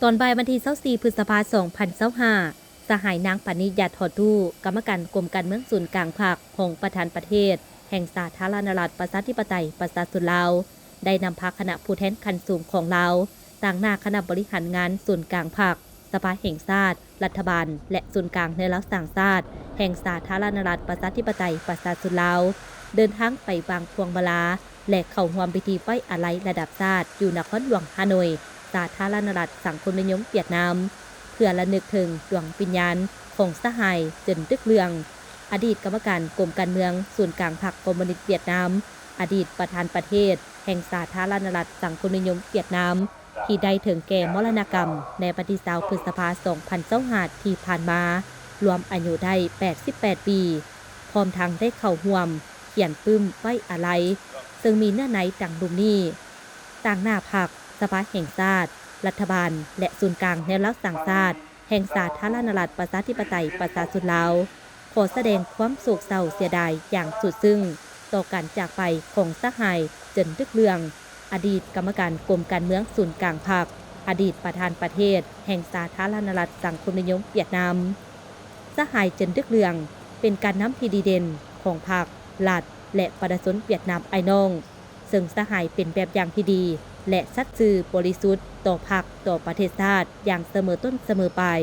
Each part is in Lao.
ຕອນບ່າຍວັນທີຊາວສີ່ ພຶດສະພາ ສອງພັນຊາວຫ້າ ສະຫາຍ ນາງ ປານີ ຢາທໍ່ຕູ້ ກຳມະການກົມການເມືອງສູນກາງພັກ, ຮອງປະທານປະເທດແຫ່ງສາທາລະນະລັດ ປະຊາທິປະໄຕ ປະຊາຊົນລາວ ໄດ້ນຳພາຄະນະຜູ້ແທນຂັ້ນສູງຂອງລາວ ຕາງໜ້າຄະນະບໍລິຫານງານສູນກາງພັກ, ສະພາແຫ່ງຊາດ, ລັດຖະບານ ແລະ ສູນກາງແນວລາວສ້າງຊາດ ແຫ່ງສາທາລະນະລັດ ປະຊາທິປະໄຕ ປະຊາຊົນລາວ ເດີນທາງໄປວາງພວງມາລາ ແລະ ເຂົ້າຮ່ວມພິທີໄວ້ອາໄລລະດັບຊາດ ຢູ່ນະຄອນຫຼວງຮ່າໂນ້ຍ ສາທາລະນະລັດສັງຄົມນິຍົມຫວຽດນາມ ເພື່ອລະນຶກເຖິງດວງວິນຍານຂອງສະຫາຍ ເຈິນ ດຶກເລື່ອງ ອະດີດກຳມະການກົມການເມືອງສູນກາງພັກຄອມມູນິດຫວຽດນາມ, ອະດີດປະທານປະເທດແຫ່ງສາທາລະນະລັດສັງຄົມນິຍົມຫວຽດນາມ ທີ່ໄດ້ເຖິງແກ່ມໍລະນະກຳໃນວັນທີຊາວ ພຶດສະພາ ສອງພັນຊາວຫ້າ ທີ່ຜ່ານມາ, ລວມອາຍຸໄດ້ແປດສິບແປດປີ, ພ້ອມທັງໄດ້ເຂົ້າຮ່ວມຂຽນປຶ້ມໄວ້ອາໄລ, ເຊິ່ງມີເນື້ອໃນດັ່ງລຸ່ມນີ້: ຕາງໜ້າພັກ, ສະພາແຫ່ງຊາດ, ລັດຖະບານ ແລະ ສູນກາງແນວລາວສ້າງຊາດ ແຫ່ງສາທາລະນະລັດ ປະຊາທິປະໄຕ ປະຊາຊົນລາວ ຂໍສະແດງຄວາມໂສກເສົ້າເສຍດາຍຢ່າງສຸດຊຶ້ງຕໍ່ການຈາກໄປຂອງສະຫາຍ ເຈິນ ດຶກເລື່ອງ ອະດີດກຳມະການກົມການເມືອງສູນກາງພັກ, ອະດີດປະທານປະເທດແຫ່ງສາທາລະນະລັດສັງຄົມນິຍົມຫວຽດນາມ. ສະຫາຍ ເຈິນ ດຶກເລື່ອງ ເປັນການນຳທີ່ດີເດັ່ນຂອງພັກ, ລັດ ແລະ ປະຊາຊົນຫວຽດນາມອ້າຍນ້ອງ, ເຊິ່ງສະຫາຍເປັນແບບຢ່າງທີ່ດີ ແລະ ສັດຊື່ບໍລິສຸດຕໍ່ພັກ, ຕໍ່ປະເທດຊາດຢ່າງສະເໝີຕົ້ນສະເໝີປາຍ.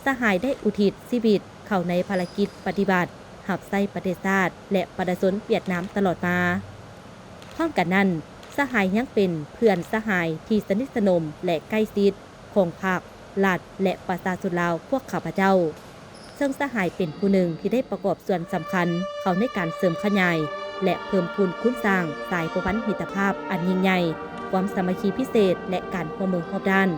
ສະຫາຍໄດ້ອຸທິດຊີວິດເຂົ້າໃນພາລະກິດປະຕິບັດ ຮັບໃຊ້ປະເທດຊາດ ແລະ ປະຊາຊົນຫວຽດນາມຕະຫຼອດມາ. ພ້ອມກັນນັ້ນ, ສະຫາຍຍັງເປັນເພື່ອນສະຫາຍທີ່ສະໜິດສະໜົມ ແລະ ໃກ້ຊິດຂອງພັກ, ລັດ ແລະ ປະຊາຊົນລາວພວກຂ້າພະເຈົ້າ, ເຊິ່ງສະຫາຍເປັນຜູ້ໜຶ່ງທີ່ໄດ້ປະກອບສ່ວນສຳຄັນເຂົ້າໃນການເສີມຂະຫຍາຍ ແລະ ເພີ່ມພູນຄູນສ້າງສາຍພົວພັນມິດຕະພາບອັນຍິ່ງໃຫຍ່, ຄວາມສາມັກຄີພິເສດ ແລະ ການຮ່ວມມືຮອບດ້ານ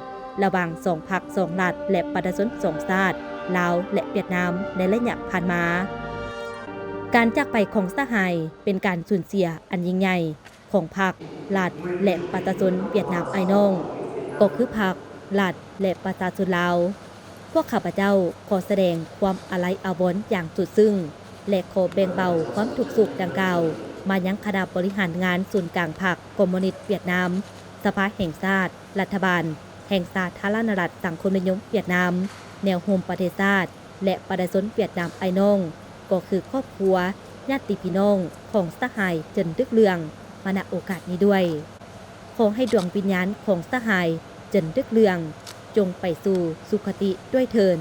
ລະຫວ່າງສອງພັກ, ສອງລັດ ແລະ ປະຊາຊົນສອງຊາດ ລາວ ແລະ ຫວຽດນາມ ໃນໄລຍະຜ່ານມາ. ການຈາກໄປຂອງສະຫາຍເປັນການສູນເສຍອັນຍິ່ງໃຫຍ່ຂອງພັກ, ລັດ ແລະ ປະຊາຊົນຫວຽດນາມອ້າຍນ້ອງ, ກໍຄືພັກ, ລັດ ແລະ ປະຊາຊົນລາວ. ພວກຂ້າພະເຈົ້າຂໍສະແດງຄວາມອາໄລອາວອນຢ່າງສຸດຊຶ້ງ ແລະ ຂໍແບ່ງເບົາຄວາມທຸກໂສກດັ່ງກ່າວມາຍັງຄະນະບໍລິຫານງານສູນກາງພັກຄອມມູນິດຫວຽດນາມ, ສະພາແຫ່ງຊາດ, ລັດຖະບານແຫ່ງສາທາລະນະລັດສັງຄົມນິຍົມຫວຽດນາມ, ແນວໂຮມປະເທດຊາດ ແລະ ປະຊາຊົນຫວຽດນາມອ້າຍນ້ອງ, ກໍຄືຄອບຄົວ, ຍາດຕິພີ່ນ້ອງຂອງສະຫາຍ ເຈິນ ດຶກເລື່ອງ ມາ ນະ ໂອກາດນີ້ດ້ວຍ. ຂໍໃຫ້ດວງວິນຍານຂອງສະຫາຍ ເຈິນ ດຶກເລື່ອງ ຈົ່ງໄປສູ່ສຸຄະຕິດ້ວຍເທີ້ນ.